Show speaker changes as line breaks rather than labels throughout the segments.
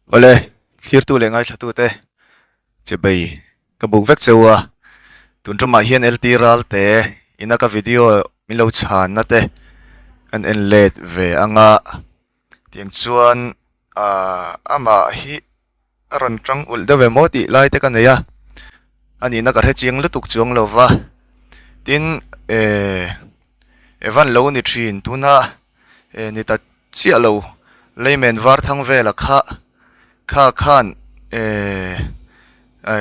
Awle, thlirtu leh ngaithlatute chebei ka buk vek cheu a, tun tumah hian LT Ralte ina ka video min lo chhanna te kan en let ve anga tiang chuan ahh amah hi a rawn tang ulh deuh em aw tih lai te ka nei a, a nihna ka hre chiang lutuk chuang lo va, tin ehh Evan lo ni thin tuna eh ni ta chiah lo leimen var thang vela kha kha khan eh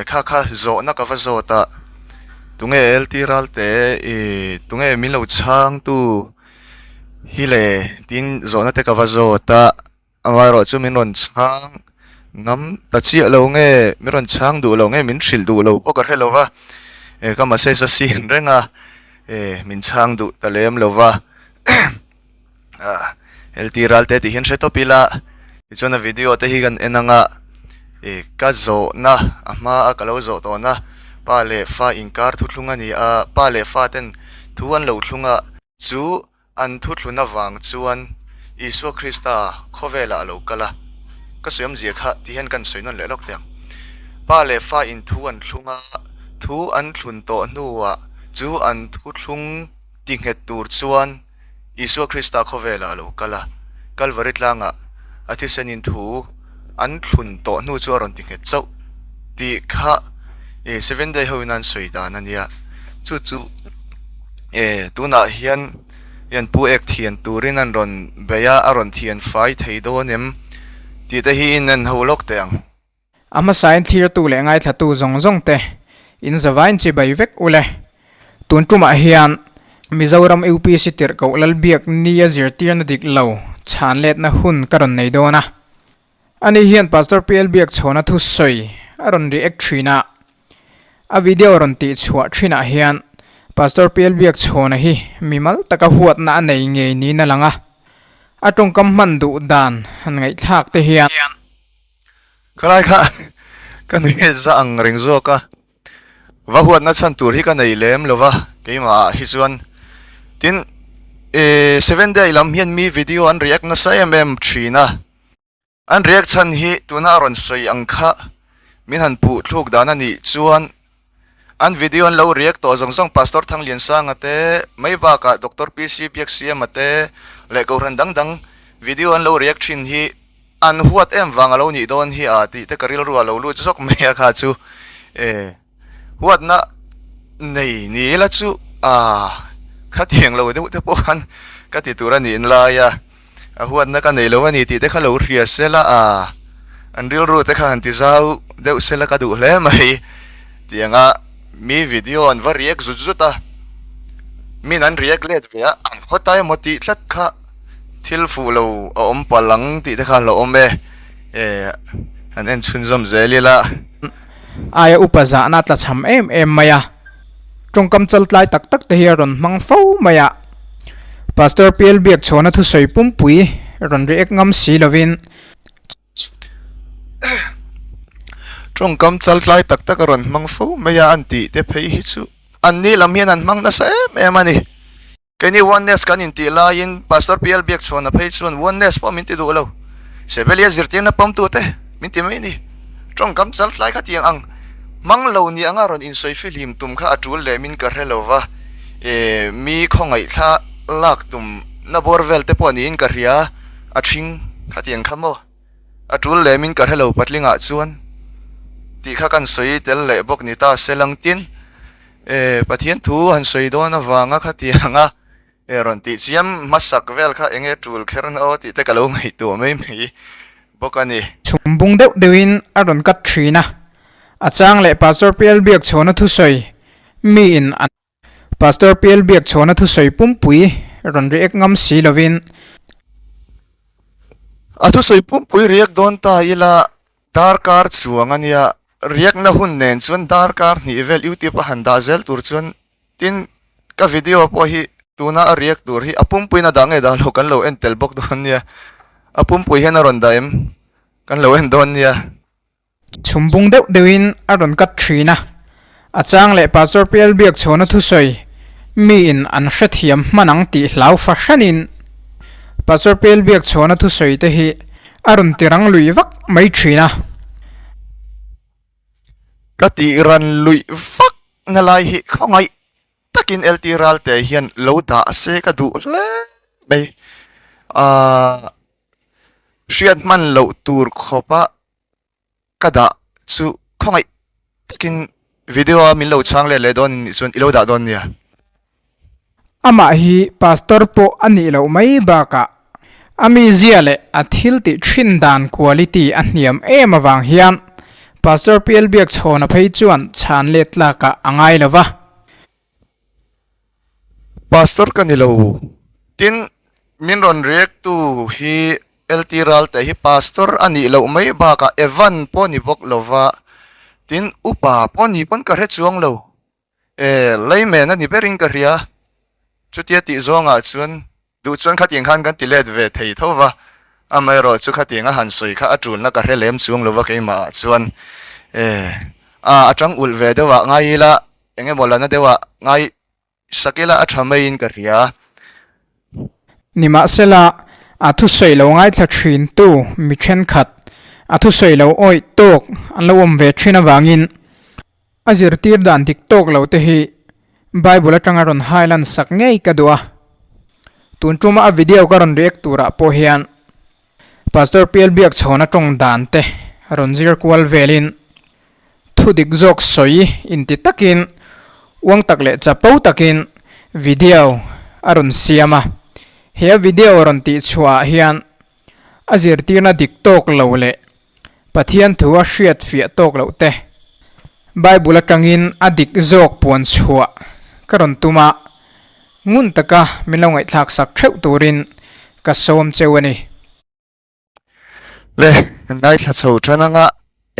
kha kha zawhna ka va zawt a tunge LT Ralte ih tunge min lo chhang tu hi le tin zawhna te ka va zawt a amaherawh chu min rawn chhang ngam ta chiah lo nge min rawn chhang duh lo nge min hrilh duh lo pawh ka hre lo va eh ka message a sin reng a eh min chhang duh ta lem lo va. LT Ralte tih hian hre tawp ila tichuan a video te hi kan en anga ih ka zawhna a hma a ka lo zawh tawhna pa leh fa inkar thuthlung a ni a pa leh fa ten thu an lo thlung a chu an thuthlun avang chuan Isua Krista khawvelah a lo kal a ka sawi awmzia kha ti hian kan sawi nawn leh lawk teh ang pa leh fa in thu an thlung a thu an thlun tawh hnuah chu an thuthlung ti nghet tur chuan Isua Krista khawvelah a lo kal a, Kalvari tlangah a thisenin thu an thlun tawh hnu chu a rawn ti nghet chauh tih kha e Seven Day ho in an sawi dan a nia. Chu chu e tunah hian hian Pu Ek thian turin an rawn bei a, a rawn thian fai thei dawn em tih te hi in en ho lawk teh ang.
A hmasain thlirtu leh ngaithlatu zawng zawng te in zavain chibai vek u le. Tun tumah hian Mizoram UPC tirhkoh Lalbiak nia zirtirna dik lo chhan letna hun ka rawn nei dawn a. Ani hian Pastor PL Biakchhawna thusawi a rawn react thin a. A video rawn tihchhuah thinah hian Pastor PL Biakchhawna hi mimal taka huatna a nei ngei niin a lang a. A tawngkam hman duh dan han ngaihthlak te hian.
Khalai kha ka nui nge za ang reng zawk a, va huatna chhan tur hi ka nei lem lo va keimah ah hi chuan tin eh seven day lam hian mi video an react nasa em em thin a, an react chhan hi tuna a rawn sawi ang kha min han puh thluk dan a nih chuan an video an lo react tawh zawng zawng Pastor Thangliansanga te mai bakah Doctor PC Biaksiama te leh kohhran dang dang video an lo react thin hi. An huat em vang a lo nih dawn hi a tih te ka rilru a lo lut zawk mai a kha chu e huatna nei ni ila chu a khatiang lo deuh te pawh khan ka ti tur a nih lai a a huatna ka nei lo a ni tih te kha lo hria sela a an rilru te kha han ti zau deuh sela ka duh hle mai tianga mi video an va react zut zut a min an react let ve a an hawt a emaw tih tlat kha. Thil fuh lo a awm palh ang tih te kha a hlauhawm e, eh han en chhunzawm zel ila.
Aia upa zahna tla cham em em mai a, tawngkam chaltlai tak tak te hi a rawn hmang fo mai a. Pastor PL Biakchhawna thusawi pumpui rawn react ngam si lovin.
Tawngkam chaltlai tak tak a rawn hmang fo mai a an tih te phei hi chu anni lam hian an hmang nasa em em a ni. Keini Oneness kan intih laiin Pastor PL Biakchhuana phei chuan Oneness pawh min ti duh lo. Sebelia zirtirna pawmtute min ti mai a ni. Tawngkam chaltlai kha tiang ang hmang lo ni anga rawn insawi fihlim tum kha a tul lehmin ka hre lo va, e mi khawngaihthla lak tumna bawr vel te pawh niin ka hria a ṭhing kha tiang kha maw? A tul lehmin ka hre lo patlingah chuan tih kha kan sawi tel leh bawk ni ta se lang tin. E Pathian thu han sawi dawn avanga khatianga e rawn tih chiam hmasak vel kha enge tul kher na aw tih te ka lo ngaihtuah mai mai bawk a ni.
Chhum bung deuh deuhin a rawn cut thin a, a chang leh Pastor PL Biakchhawna thusawi miin an Pastor PL Biakchhawna thusawi pumpui rawn react ngam si lovin.
A thusawi pumpui react dawn ta ila Darkar chuang a nia, riakna hun nen chuan darkar hnih vel youtube a han dah zel tur chuan tin ka video pawh hi tuna a riak tur hi a pumpuiin a dah nge dah lo kan lo en tel bawk dawn nia, a pumpui hian a rawn dah em kan lo en dawn nia.
Chhum bung deuh deuhin a rawn cut thin a, a chang leh Pastor PL Biakchhawna thusawi miin an hrethiam hman ang tih hlau fahranin Pastor PL Biakchhawna thusawi te hi. A rawn ti rang lui vak mai thin a.
Ka tih ran luih vak na lai hi khawngaih takin LT Ralte hian lo dah se ka duh hle mai. Aaa hriat hman loh tur khawpa ka dah chu khawngaih takin video a min lo chhang let leh dawn nih chuan i lo dah dawn nia.
Amah hi pastor pawh a nih loh mai bakah a mizia leh a thil tih thin dan quality a hniam em avang hian Pastor PL Biakchhawna phei chuan chhan let tlakah a ngai lo va.
Pastor ka ni lo. Tin, min rawn react tu hi LT Ralte hi Pastor a nih loh mai bakah Evan pawh ni bawk lo va, tin upa pawh ni pawn ka hre chuang lo. E, layman a ni berin ka hria. Chutia tih zawngah chuan duh chuan khatiang khan kan ti let ve thei tho va, amaherawh chu khatiang a han sawi kha a tulna ka hre lem chuang lo va keimah ah chuan. E, a atang ulh ve deuh ah ngai ila eng emaw lana deuh ah ngai sak ila a tha maiin ka hria.
Nimahsela, a thusawi lo ngaithla thintu mi thenkhat, a thusawi lo awih tawk an lo awm ve thin avangin a zirtir dan dik tawk lo te hi Bible atanga rawn highland sak ngei ka duh a. Tun tuma a video ka rawn react turah pawh hian Pastor PL Biakchhawna tawng dan te rawn zir kual velin Thu dik zawk sawi inti takin uang tak leh chapo takin video a rawn siam a. He a video rawn tih chhuah ah hian a zirtirna dik tawk lo leh Pathian thu a hriat fiah tawk loh te Bible atangin a dik zawk puan chhuah ka rawn tum a, ngun taka min lo ngaihthlak sak theuh turin ka sawm cheu a ni.
Le, ngaithla chho tan anga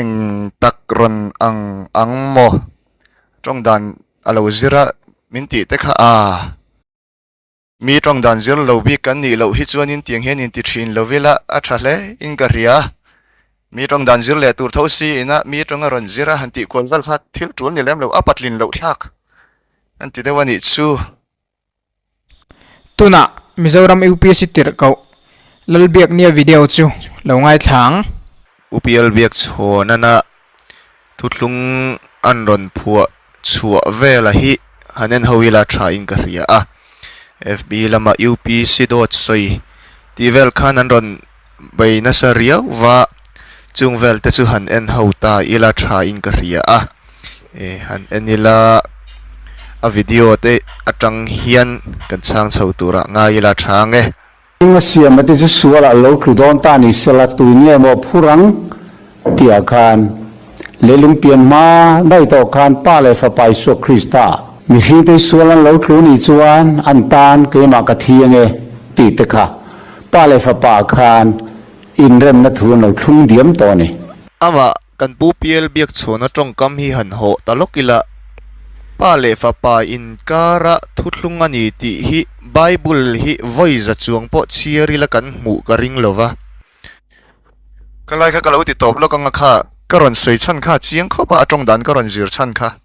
eng tak rawn ang ang maw? Tawng dan a lo zir a, min tih te kha a. Mi tawng dan zir lo bik kan nih loh hi chuanin tiang hian inti thin lo ila a tha hle in ka hria. Mi tawng dan zir leh tur tho si ina mi tawng a rawn zir a han tih kual vel kha thil tul ni lem lo, a patlin loh thlak an ti deuh a nih chu.
Tunah Mizoram UPSC tirhkoh Lalbiaknia video chu lo ngaithla ang.
UPL Biakchhawnana thuthlung an rawn phuah chhuah vela hi han en ho ila tha in ka hria a. FB lama UPC dawt sawi tih vel khan an rawn bei nasa riau va, chung vel te chu han en ho ta ila tha in ka hria a. E han en ila a video te atang hian kan chhang chho turah ngai ila tha ang e.
Eng a siam a te chu sualah lo tlu dawn ta ni sela tuin nge maw phur ang tihah khan leilung pian hma daih tawh khan Pa leh Fapa Isua Krista mihringte hi sual an lo tlu nih chuan an tan keimah ka thi ange tih te kha Pa leh Fapa khan inremna thu an lo thlung diam tawh a ni.
Amah Kan pu PL Biakchhawna tawngkam hi han hawh ta lawk ila, Pa leh Fapa inkara thuthlung a ni tih hi Bible hi vawi za chuang pawh chhiar ila kan hmuh ka ring lo va. Ka lai kha ka lo ti tawp lawk anga kha ka rawn sawi chhan kha a chiang khawp a, a tawng dan ka rawn zir chhan kha.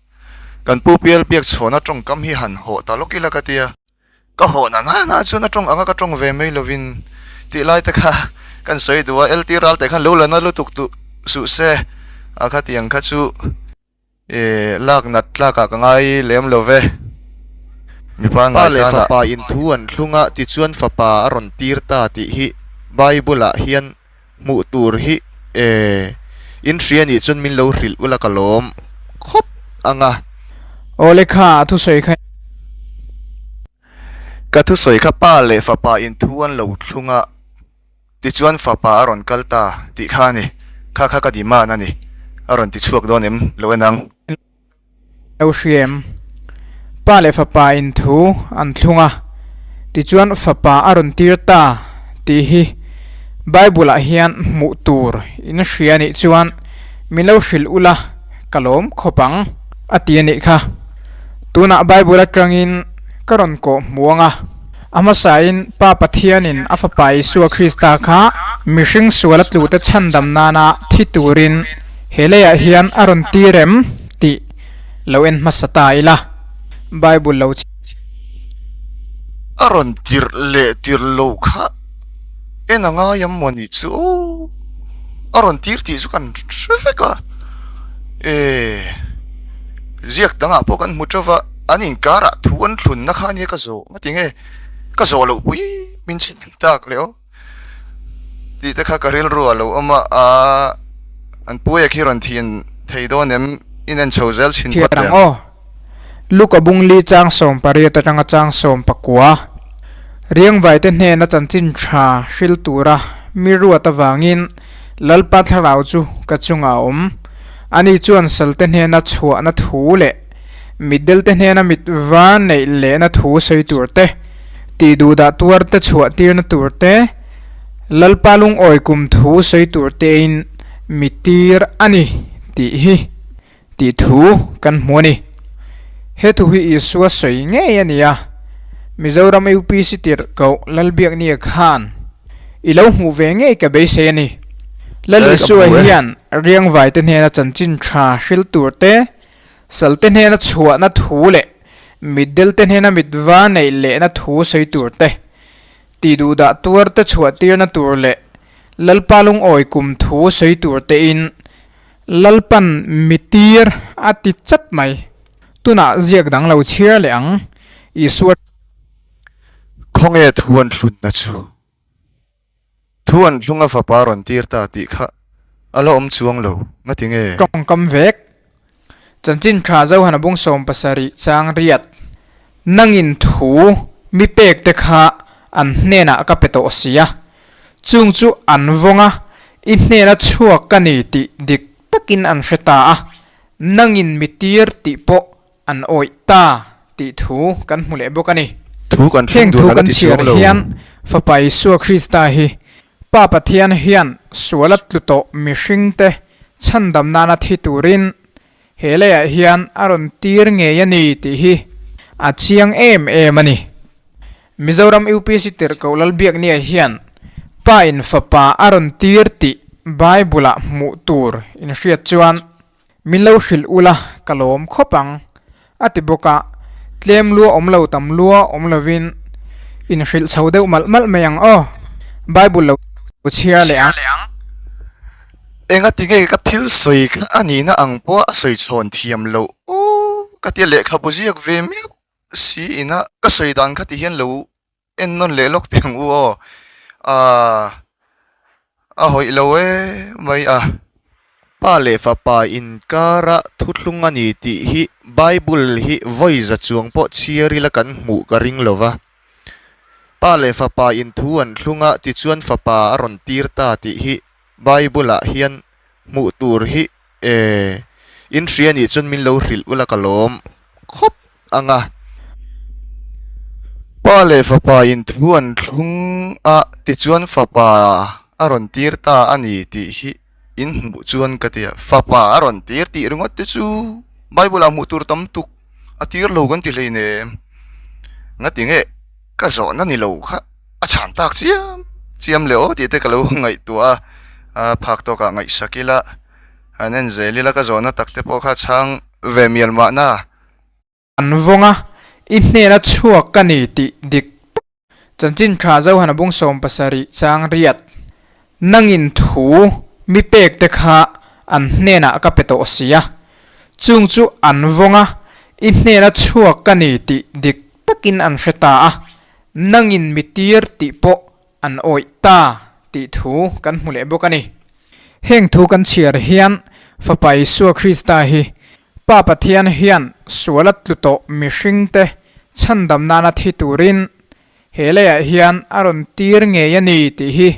Kan pu PL Biakchhawna tawngkam hi han hawh ta lawk ila ka tia. Ka hawh na na na chuan a tawng anga ka tawng ve mai lovin tih lai te kha kan sawi duh a, LT ral te khan lo la na lutuk duh suh se a khatiang kha chu eh lak nat tlak ah ka ngai lem lo ve. Mipa
Pa leh
ngaitana.
fapa in thu an thlung a tichuan fapa a rawn tir ta tih hi Bible ah hian hmuh tur hi eh in hria nih chuan min lo hrilh ula ka lawm khawp ang a.
Awle kha a thusawi kha.
Ka thusawi kha pa leh fapa in thu an lo thlung a tichuan fapa a rawn kal ta tih kha a ni. Kha kha ka demand a ni. A rawn ti chhuak dawn em lo en ang.
Lo hriam, Pa leh Fapa in thu an thlung a, tichuan Fapa a rawn tir ta tih hi Bible ah hian hmuh tur in hria nih chuan min lo hrilh ula ka lawm khawp ang a ti a nih kha. Tunah Bible atangin ka rawn kawh hmu ang a, a hmasain Pa Pathianin a Fapa Isua Krista kha mihring sual a tlute chhandam nana thi turin He leiah hian a rawn tir em tih lo en hmasa ta ila, Bible lo chhiar.
A rawn tirh leh tirh loh kha En a ngai ang maw nih chu aw, a rawn tir tih chu kan hre vek a, eh ziak dangah pawh kan hmu teuh va, an inkarah thu an thlunna kha ania ka zawh nga tinge ka zawh loh pui min chhin tak leh aw tih te kha ka rilru a lo awm a, aaa an puia khi rawn thian thei dawn em inen chho zel chhin phawt
teh ang. Luka bungli chang 18 atanga chang 19. Riangvaite hnena chanchin tha hril tura mi ruat avangin Lalpa thlarau chu ka chungah a awm. Ani chuan salte hnena chhuahna thu leh mitdelte hnena mit va neih lehna thu sawi tur te, tihduhdah tuarte chhuah tirna tur te, Lalpa lungawi kum thu sawi tur tein mi tir a ni tih hi. Tih thu kan hmu a ni. He thu hi Isua sawi ngei a ni a, Mizoram UPC tirhkoh Lalbiaknia khan i lo hmuh ve ngei ka beisei a ni. Lal Isua hian riangvaite hnena chanchin tha hril tur te, salte hnena chhuahna thu leh mitdelte hnena mitva neih lehna thu sawi tur te, tihduhdah tuarte chhuahtirna tur leh Lalpa lungawi kum thu sawi tur tein Lalpan mi tir a ti chat mai. Tunah ziak dang lo chhiar leh ang. Isua.
Khawnge thu an thlunna chu? Thu an thlung a fapa rawn tir ta tih kha a la awm chuang lo. Ngati nge?
Tawngkam vek. Chanchin tha Zohana bung 70 chang riat. Nangin thu mi pek te kha an hnenah ka pe tawh si a. Chung chu an vawng a, i hnena chhuak ka ni tih dik takin an hre ta a, nangin mi tir tih pawh an awih ta tih thu kan hmu leh bawk a ni.
Thu kan thleng
Heng
dun
thu
a la
kan
ti
chhiar
chuang lo.
hian Fapa Isua Krista hi Pa Pathian hian sual a tlu tawh mihringte chhandam nana thi turin He leiah hian a rawn tir ngei a ni tih hi a chiang em em a ni. Mizoram UPC tirhkoh Lalbiaknia hian Pa in fapa a rawn tir tih Bible-ah hmuh tur in hriat chuan min lo hrilh ula ka lawm khawp ang a ti bawk a, tlem lua awm lo tam lua awm lovin in hrilh chho deuh malh malh mai ang aw. Bible lo chhiar leh ang.
Engati nge ka thil sawi kha a nihna ang pawh a sawi chhawn thiam loh aw ka tia lehkhabu ziak ve miau si ina ka sawi dan kha ti hian lo en nawn leh lawk teh ang u aw aaa a hawih lo e mai a. Pa leh fapa inkara thuthlung a ni tih hi Bible hi vawi za chuang pawh chhiar ila kan hmuh ka ring lo va. Pa leh fapa in thu an thlung a tichuan fapa a rawn tir ta tih hi Bible ah hian hmuh tur hi eh in hria nih chuan min lo hrilh ula ka lawm khawp ang a. Pa leh fapa in thu an thlung a tichuan fapa a rawn tir ta a ni tih hi in hmuh chuan ka ti a, fapa a rawn tir tih ringawt te chu Bible ah hmuh tur tam tuk a tir lo kan ti hleinem ngati nge ka zawhna ni lo kha. A chhan tak chiam chiam leh aw tih te ka lo ngaihtuah a, a phak tawkah ngaihsak ila han en zel ila ka zawhna tak te pawh kha chhang ve mial mahna.
An vawng a, i hnena chhuak ka ni tih dik tak. Chanchin tha Zohana bung 70 chang riat. Nangin thu mi pek te kha an hnenah ka pe tawh si a, chung chu an vawng a, i hnena chhuak ka ni tih dik takin an hre ta a. Nangin mi tir tih pawh an awih ta tih thu kan hmu leh bawk a ni. Heng thu kan chhiar hian Fapa Isua Krista hi Pa Pathian hian sual a tlu tawh mihringte chhandam nana thi turin he leiah hian a rawn tir ngei a ni tih hi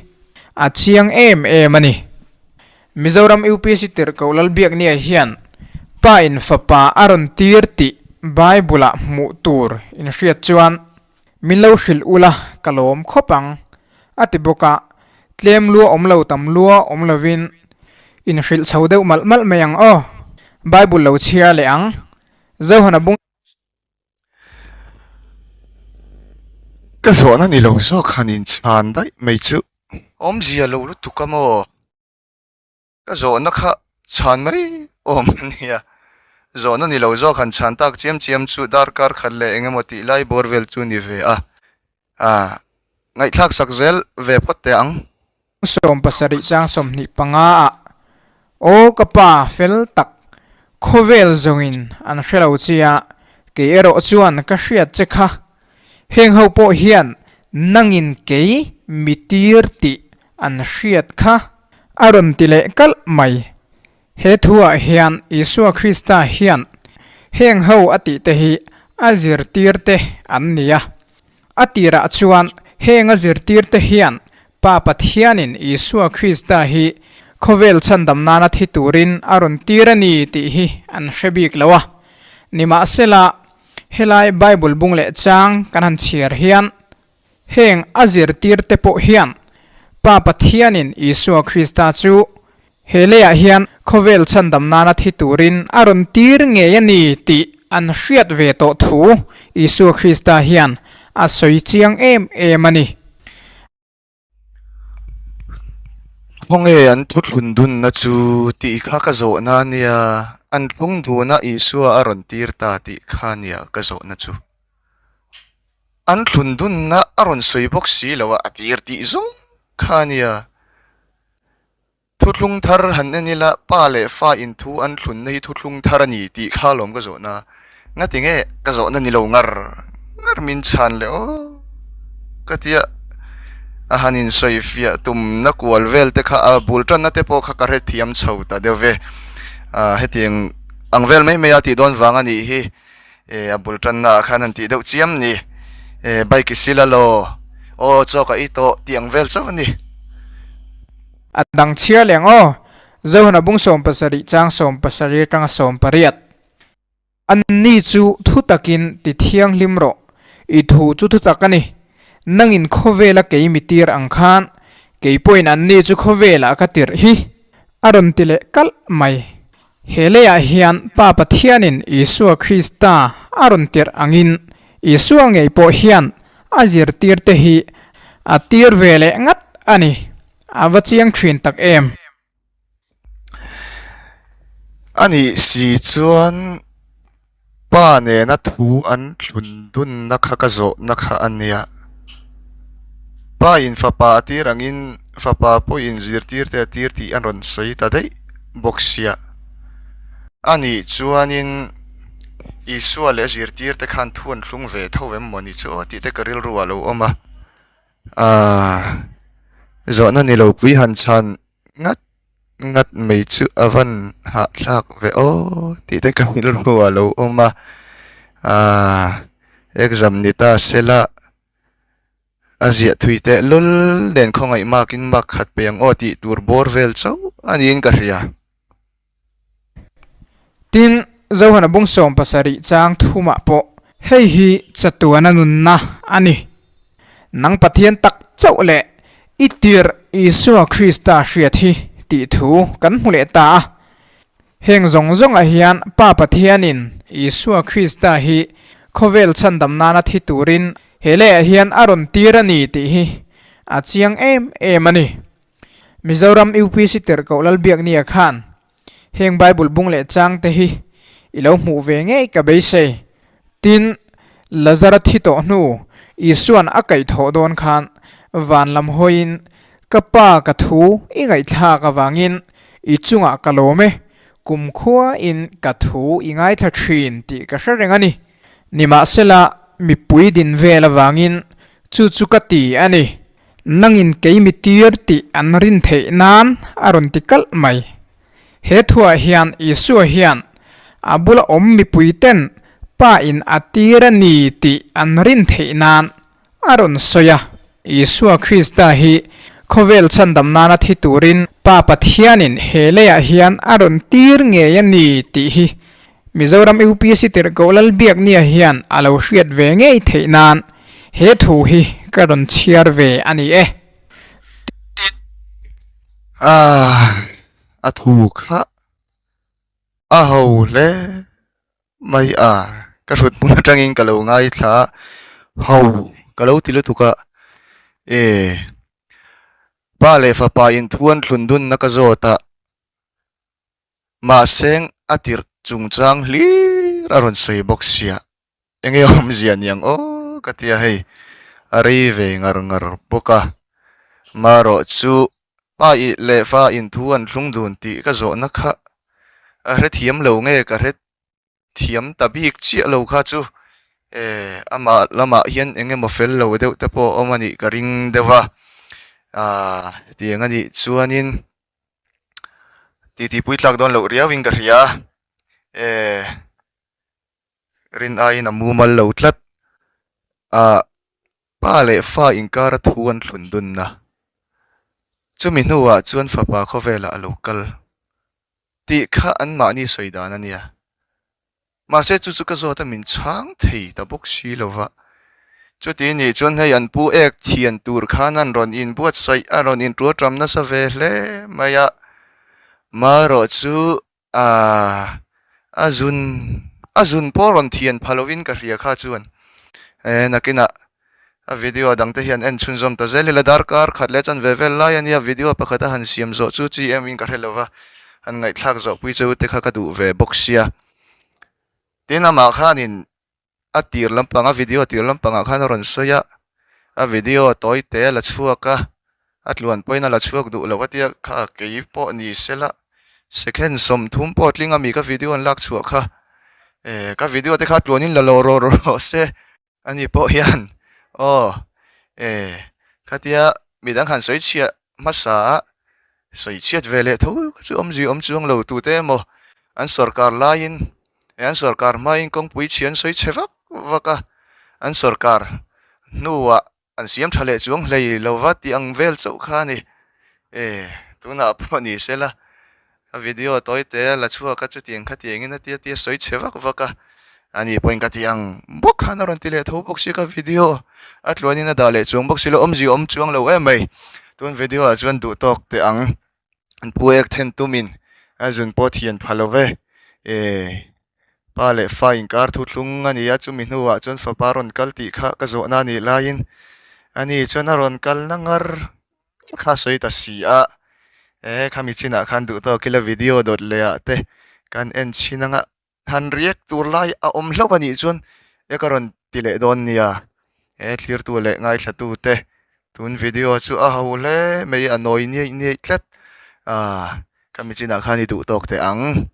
a chiang em em a ni. Mizoram UPC tirhkoh Lalbiaknia hian Pa in fapa a rawn tir tih Bible-ah hmuh tur in hriat chuan min lo hrilh ula ka lawm khawp ang a ti bawk a, tlem lua awm lo tam lua awm lovin in hrilh chho deuh malh malh mai ang aw. Bible lo chhiar leh ang. Zohana bung.
Ka zawhna ni lo zawk han inchhan daih mai chu. Awmzia lo lutuk a maw? Ka zawhna kha chhan mai awm a nia. Zawhna ni lo zawk han chhan tak chiam chiam chu darkar khat leh eng emaw tih lai bawr vel chu ni ve a. Aaa. Ngaihthlak sak zel ve phawt teh ang.
70 chang 25 ah Aw ka pa fel tak khawvel zawngin an hre lo che a, kei erawh chuan ka hriat che kha. Heng ho pawh hian nangin kei mi tir tih an hriat kha a rawn ti leh kalh mai. He thuah hian Isua Krista hian heng ho a tihte hi a zirtirte an ni a. A tirah chuan heng a zirtirte hian Pa Pathianin Isua Krista hi khawvel chhandam nana thi turin a rawn tir a ni tih hi an hre bik lo a. Nimahsela, helai Bible bung leh chang kan han chhiar hian Heng a zirtirte pawh hian Pa Pathianin Isua Krista chu he leiah hian khawvel chhandam nana thi turin a rawn tir ngei a ni tih an hriat ve tawh thu Isua Krista hian a sawi chiang em em a ni.
Khawnge an thuthlun dunna chu tih kha ka zawhna a nia, an thlung duna Isua a rawn tir ta tih kha a nia ka zawhna chu. An thlun dunna a rawn sawi bawk si lo a, a tir tih zawng kha a nia. Thuthlung thar han en ila, pa leh fa in thu an thlunna hi thuthlung thar a ni tih kha alawm ka zawhna. Ngati nge ka zawhna ni lo ngar ngar min chhan leh aw ka tia a han insawi fiah tumna kual vel te kha a bul tanna te pawh kha ka hrethiam chho ta deuh ve. Ah hetiang ang vel mai mai a tih dawn vang a nih hi. Eh a bul tanna ah khan han tih deuh chiam ni. Eh bike i sil a law aw chaw ka ei tawh tih ang vel chauh a ni.
A dang chhiar leh ang aw. Zohana bung 70 chang 70 atanga 80. Anni chu thu takin ti thianghlim rawh. I thu chu thutak a ni. Nangin khawvela kei mi tir ang khan kei pawhin anni chu khawvelah ka tirh hi. A rawn ti leh kalh mai. He leiah hian Pa Pathianin Isua Krista a rawn tirh angin Isua ngei pawh hian a zirtirte hi a tir ve leh ngat a ni. A va chiang thin tak em!
A nih si chuan Pa nena thu an thlun dunna kha ka zawhna kha a nia. Pa in fapa a tir angin fapa pawhin zirtirte a tir tih an rawn sawi ta daih bawk sia. A nih chuanin Isua leh a zirtirte khan thu an thlung ve tho em maw ni chu aw tih te ka rilru ah lo awm a. Aaa zawhna ni lo pui han chhan ngat ngat mai chu a van hahthlak ve aw tih te ka rilru a lo awm a aaa exam ni ta se la a ziah thui teh lul nen khawngaih mark in mark khat pe ang aw tih tur bawr vel chauh a niin ka hria.
Tin, Zohana bung 70 chang thumah pawh hei hi chatuana nunna a ni. Nang Pathian tak chauh leh i tirh Isua Krista hriat hi tih thu kan hmu leh ta a. Heng zawng zawngah hian Pa Pathianin Isua Krista hi khawvel chhandam nana thi turin he leiah hian a rawn tir a ni tih hi a chiang em em a ni. Mizoram UPC tirhkoh Lalbiaknia khan heng Bible bung leh chang te hi i lo hmuh ve ngei ka beisei. Tin, Lazara thi tawh hnu Isua'n a kaihthawh dawn khan van lam hawiin, Ka Pa ka thu i ngaihthlak avangin i chungah ka lawm e, kumkhuain ka thu i ngaithla thin tih ka hre reng a ni. Nimahsela, mipui din vel avangin chu chu ka ti a ni. Nangin kei mi tir tih an rin theih nan a rawn ti kalh mai. He thuah hian Isua hian a bula awm mipui ten Pa in a tir a ni tih an rin theih nan a rawn sawi a. Isua Krista hi khawvel chhandam nana thi turin Pa Pathianin he leiah hian a rawn tir ngei a ni tih hi Mizoram UPC tirhkoh Lalbiaknia hian a lo hriat ve ngei theih nan he thu hi ka rawn chhiar ve a ni e.
Aah, a thu kha a ho hle mai a, ka hrut hmun atangin ka lo ngaithla a, ho ka lo ti lutuk a, e pa leh fapa inthuan thlun dunna ka zawt a. Mahse a tirh chungchang hlir a rawn sawi bawk sia, enge awmzia niang aw ka tia hei. a rei ve ngar ngar bawk a. Marawh chu pa ih leh fa in thu an thlung dun tih ka zawhna kha a hrethiam lo nge ka hre thiam ta bik chiah lo kha chu eh amah lamah hian eng emaw fel lo deuh te pawh a awm a nih ka ring deuh a ah hetiang a nih chuanin titi pui tlak dawn loh riau in ka hria eh rin aiin a mumal lo tlat ah pa leh fa inkara thu an thlun dunna chumi hnuah chuan fapa khawvelah a lo kal. Tih kha anmahni sawi dan a nia. Mahse chu chu ka zawt a min chhang thei ta bawk si lo va. Chuti nih chuan hei an pu ek thian tur khan an rawn inbuatsaih a rawn intuaṭam nasa ve hle mai a. Marawh chu aah a zun a zun pawh rawn thian pha lovin ka hria kha chuan eh nakinah A video dang te hian en chhunzawm ta zel ila darkar khat leh chanve vel lai a nia video pakhat a han siam zawh chu chi em in ka hre lo va han ngaihthlak zawh pui cheu te kha ka duh ve bawk sia tin amah khanin a tir lampang a video tir lampangah khan a rawn sawi a a video tawi te a la chhuak a a tluan pawhin a la chhuak duh lo a tia kha kei pawh ni sela second 30 pawh tling ami ka video an lak chhuah kha eh ka video te kha tluanin la lo rawh rawh se. Ani pawh hian aw eh khatia midang han sawi chhiah hmasa a sawi chhiat ve leh tho kha chu awmzia awm chuang lo tute emaw an sawrkar laiin eh an sawrkar hmain kawngpui chhia an sawi chhe vak vak a an sawrkar hnuah an siam tha leh chuang hlei lo va tih ang vel chauh kha a ni eh tunah pawh ni sela A video tawi te a la chhuak a chutiang khatiang in a tia tia sawi chhe vak vak a ani pawhin ka ti ang bawk khan a rawn ti leh tho bawk si ka video a tluan in a dah leh chuang bawk si lo awmzia awm chuang lo em mai tun video ah chuan duh tawk teh ang an pu ek then tum in a zun pawh thian pha lo ve eh pa leh fa inkar thuthlung a ni a chumi hnuah chuan fapa rawn kal tih kha ka zawhna a nih laiin ani chuan a rawn kal na ngar Kha sawi ta si a, e khami chinah khan duh tawk ila video dawt leh ah te kan en chhin anga han react tur lai a awm hlauh a nih chuan e ka rawn ti leh dawn nia, he thlirtu leh ngaithla tu te tun video chu a ho hle mai a nawi niaih niaih tlat ah khami chinah khan i duh tawk teh ang.